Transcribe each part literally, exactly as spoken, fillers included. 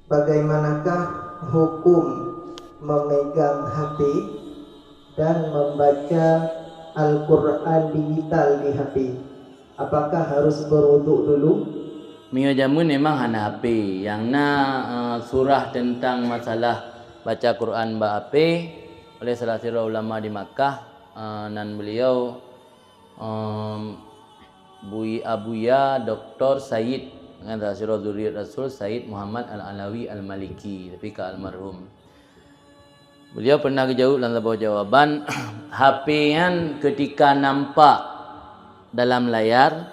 Bagaimanakah hukum memegang H P dan membaca Al-Quran digital di H P? Apakah harus berwuduk dulu? Meunyoe jameun memang hana H P, nyang na, eh, surah teuntang masalah baca Quran bak H P oleh salah sidroe ulama di Makkah, eh, nan beliau, em, Bui-, Abuya Doktor Said, ngon salah sidroe zuriat Rasul, Said Muhammad Al-Alawi Al-Maliki, tapi ka almarhum. Beliau pernah geujaweueb lam saboh jawaban, H P nyan keutika nampak dalam layar,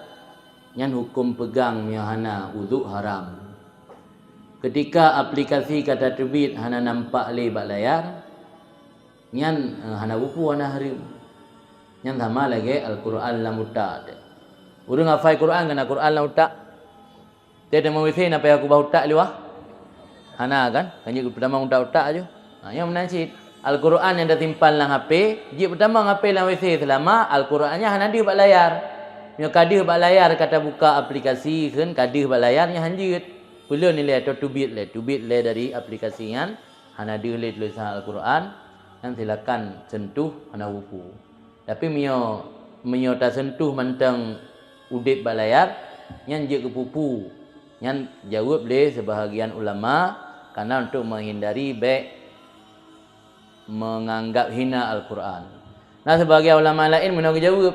nyan huköm peugang meunyoe hana, udhu haram. Keutika aplikasi ka tateubiet hana nampak lé bak layar, nyan, eh, hana bupu, hana hareuem. Nyan sama lagée Al-Quran lam utak teuh. Ureuëng hafai Quran keu na Quran lam utak? Teuh teuma W C na payah keubah utak luwah? Hana kan? Kan jeuet peutamong utak-utak aju. Ha, nyan meunan cit. Al-Quran nyang tasimpan lam H P, jeuet peutamong H P lam W C seulama Al-Quran nyan hana deuh bak layar. Meunyoe ka deuh bak layar, ka tabuka aplikasi kheun ka deuh bak layar, nyan hanjeuet. Peuleueh nilai atau teubiet lé, teubiet lé dari aplikasi nyan, hana deuh lé tulésan Al-Quran, nyan silakan sentuh, hana bupu. Tapi meunyoe, meunyoe tasentuh mantong udeb bak layar, nyan jeuet keu bupu. Nyan jaweueb lé seubahagian ulama, kareuna untuk meuhindari bék meunganggab hina Al-Quran. Na seubahagian ulama laén meunoe geujaweueb,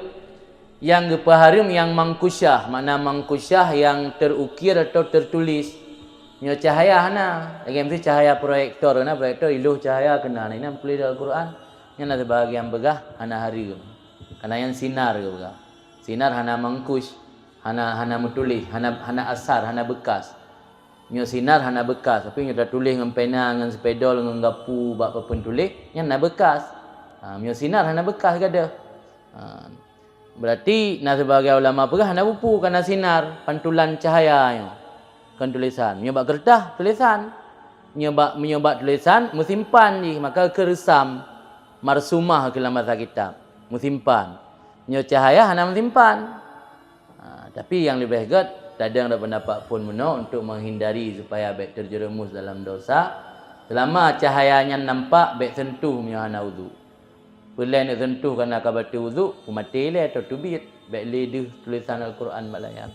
nyang geupeuhareuem nyang mangkusyah, makna mangkusyah nyang terukier atau tertulis. Nyoe cahaya hana, lagée miseue cahaya proyektor, na proyektor iloh cahaya keunan, inan tuléh Al-Quran. Nyan na seubahagian peugah hana hareuem. Kareuna nyan sinar geupeugah. Sinar hana mangkus, hana, hana meutuléh, hana, hana asar, hana beukas. Nyoe sinar hana beukas, tapi nyoe tatuléh ngon pena, ngon spidol, ngon gapu bak papeuen tuléh, nyan na beukas. Ha, nyoe sinar hana beukas gadôh. Ha, berarti na seubahagian ulama peugah hana bupu kareuna sinar, pantulan cahaya nyoe. Kon tulésan. Meunyoe bak keureutah, tulésan. Meunyoe bak, meunyoe bak tulésan, meusimpan jih, maka keu reusam, marsumah keu lam basa kitab, meusimpan. Meunyoe cahaya hana meusimpan. Ha, tapi nyang leubeh gét, tadong dalam peundapat phon meunoe untuk meuhindari supaya bék teujeurumus dalam dosa. Seulama cahaya nyan nampak, bék sentuh meunyoe hana udhu. Peuleueh neusentuh kareuna ka bateue udhu, peumaté lé atau teubiet, bék lé deuh tulésan Al-Quran bak layar.